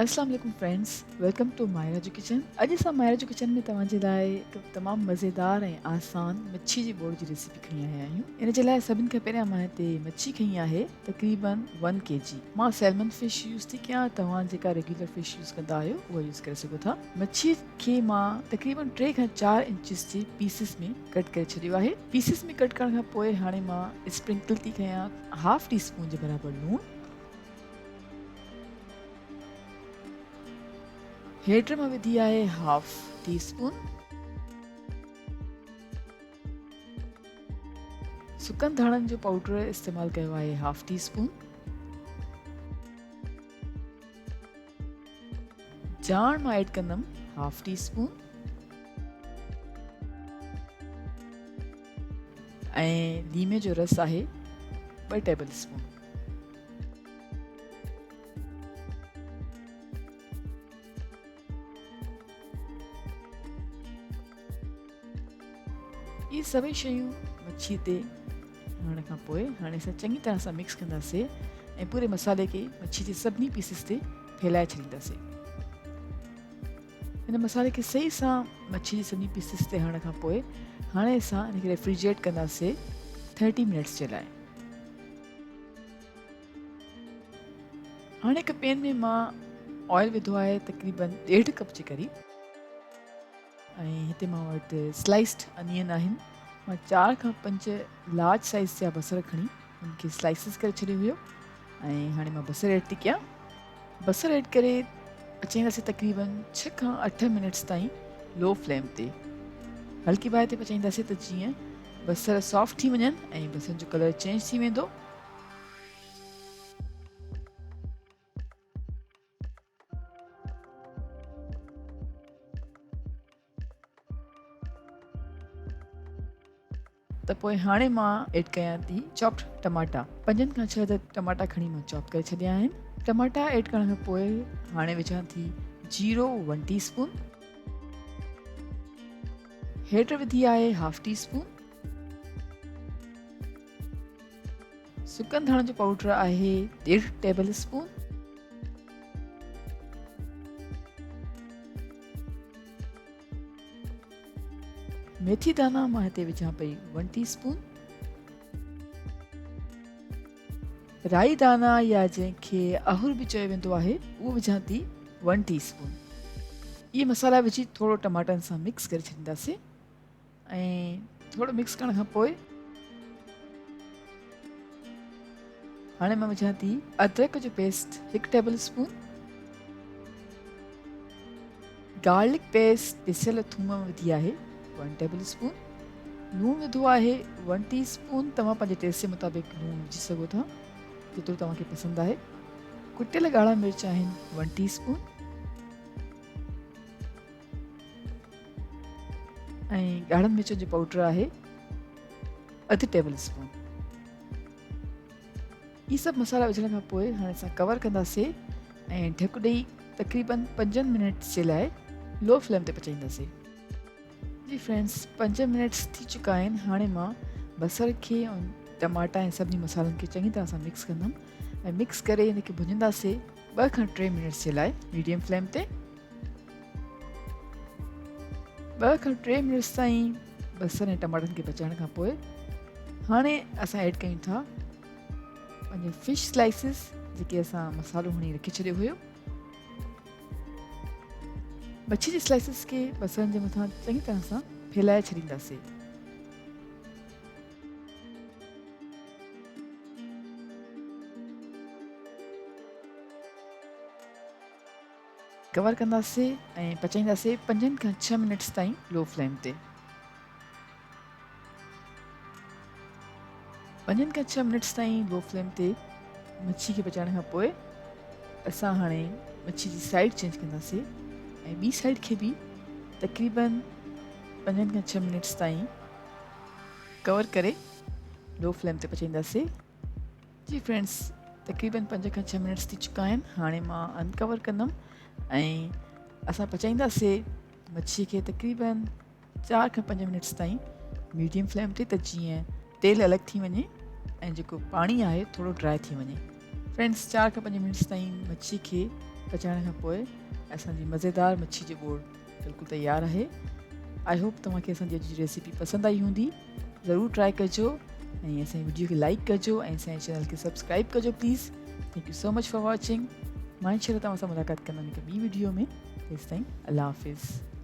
اسلام عليڪم friends welcome two Mahira جو ڪچن. اڄ اسان ماهرا جو ڪچن ۾ توهان جي لاء هڪ تمام مزيدار ۽ آسان مڇي جي ٻوڙ جي ريسيپي کڻي آيا آهيون. ان جي لاء سڀن کان پهريان مان هتي مڇي کنئي آهي تقريبن ون ڪي جي. مان سيلمن فش يوز ٿي ڪيان، توهان جيڪا ريگيولر فش يوز ڪندا آهيو اها يوز ڪري سگهو ٿا. مڇي کي مان تقريبن 3 کان 4 انچز جي پيسز ۾ ڪٽ ڪري ڇڏيو آهي. پيسز ۾ ڪٽ ڪرڻ کان پوء هاڻي مان اسپرنڪل ٿي ڪيان هاف ٽي اسپون جي برابر لوڻ، هيڊ مان وڌي آهي هاف ٽي اسپون، سڪن ڌاڻن جو پائوڊر استعمال ڪيو آهي هاف ٽي اسپون، جاڻ مان ايڊ ڪندم هاف ٽي اسپون ۽ ليمي جو رس آهي 2 ٽيبل اسپون. اهي سڀئي شيون مڇي تي هڻڻ کان پوء هاڻي اسان چڱي طرح سان مڪس ڪنداسي ۽ پوري مصالحي کي مڇي جي سڀني پيسز تي ڦهلائي ڇڏينداسي. هن مصالحي کي صحيح سان مڇي جي سڀني پيسز تي هڻڻ کان پوء هاڻي اسان هن کي ريفريجريٽ ڪنداسي 30 منٽس جي لاء. هاڻي هڪ پين ۾ مان آئل وڌو آهي تقريبن ڏيڍ ڪپ جي قريب ۽ هتي مان وٽ سلائسڊ انين آهن. مان 4 کان 5 لارج سائز جا بصر کڻي ان کي سلائسز ڪري ڇڏيو هيو ۽ هاڻي مان بصر ايڊ ٿي ڪيان. بصر ايڊ ڪري پچائينداسين تقريبن 6 کان 8 منٽس تائين لو فليم تي هلڪي باهه تي پچائينداسين ته جيئن بصر سافٽ ٿي وڃن ۽ بصرن جو ڪلر چينج ٿي ويندو. ته پوء هاڻي مان ايڊ ڪيان ٿي چاپڊ ٽماٽا. 5 کان 6 عدد ٽماٽا کڻي مان چاپ ڪري ڇڏيا آهن. ٽماٽا ايڊ ڪرڻ کان پوء هاڻي وجهان ٿي جيرو 1 ٽي اسپون، هيڊ وڌي آهي هاف ٽي اسپون، سڪن ڌاڻن جو پائوڊر آهي ڏيڍ ٽيبل اسپون، ميٿي دانا مان هتي وجهان پئي 1 ٽي اسپون، رائي دانا يا جنهن کي اهر به چيو ويندو آهي اهو وجهان ٿي 1 ٽي اسپون. اهي مصالحا وجهي ٿورو ٽماٽن سان مڪس ڪري ڇڏينداسين ۽ ٿورو مڪس ڪرڻ کان پوء هاڻي مان وجهان ٿي ادرڪ جو paste 1 tablespoon, garlic paste پيسيل ٿوم وڌي آهي 1 ٽيبل اسپون، لوڻ وڌو آهي 1 ٽي اسپون. توهان پنهنجي ٽيسٽ جي مطابق لوڻ وجهي سگهو ٿا جيترو توهان کي پسند آهي. ڪٽيل ڳاڙها مرچ آهن 1 ٽي اسپون ۽ ڳاڙهن مرچن جو پائوڊر آهي اڌ ٽيبل اسپون. هي سڀ مصالحا وجهڻ کان پوء هاڻي اسان ڪور ڪنداسين ۽ ڍڪ ڏئي تقريبن 5 منٽس جي لاء لو فليم تي پچائينداسين. جي فرينڊس 5 منٽس ٿي چڪا آهن. هاڻي مان بصر کي ۽ ٽماٽا ۽ سڀني مصالحن کي چڱي طرح سان مڪس ڪندم ۽ مڪس ڪري هن کي ڀڃنداسين 2 کان 3 منٽس جي لاء ميڊيم فليم تي. 2 کان 3 منٽس تائين بصر ۽ ٽماٽن کي پچائڻ کان پوء هاڻي اسان ايڊ ڪيون ٿا پنهنجو فش سلائسز جيڪي اسان مصالحو هڻي رکي ڇڏيو هيو. مڇي جي سلائسز کي بصرن جي مٿان چڱي طرح سان ڦهلائي ڇڏينداسين. ڪور ڪنداسين ۽ پچائينداسين 5 کان 6 منٽس تائين لو فليم تي. 5 کان 6 منٽس تائين لو فليم تي مڇي کي پچائڻ کان پوء اسان هاڻي مڇي جي سائيڊ چينج ڪنداسين ۽ ٻي سائيڊ کي به تقريبن 5 کان 6 منٽس تائين ڪور ڪري لو فليم تي پچائينداسين. جي فرينڊس تقريبن 5 کان 6 منٽس ٿي چڪا آهن. هاڻي مان انڪور ڪندم ۽ اسان پچائينداسين مڇي کي تقريبن 4 کان 5 منٽس تائين ميڊيم فليم تي ته جيئن تيل الڳ ٿي وڃي ۽ جيڪو پاڻي آهي ٿورو ڊرائي ٿي وڃي. فرينڊس 4 کان 5 منٽس تائين مڇي کي پچائڻ کان پوء اسان جي مزيدار مڇي جو ٻوڙ بلڪل تيار آهي. I hope توهان کي اسان جي اڄ جي ريسيپي پسند آئي هوندي. ضرور ٽرائي ڪجو ۽ اسان جي وڊيو کي لائڪ ڪجو ۽ اسان جي چينل کي سبسڪرائب ڪجو please. Thank you so much for watching. مان انشاء الله توهان سان ملاقات ڪندم هڪ ٻي وڊيو ۾. تيستائين الله حافظ.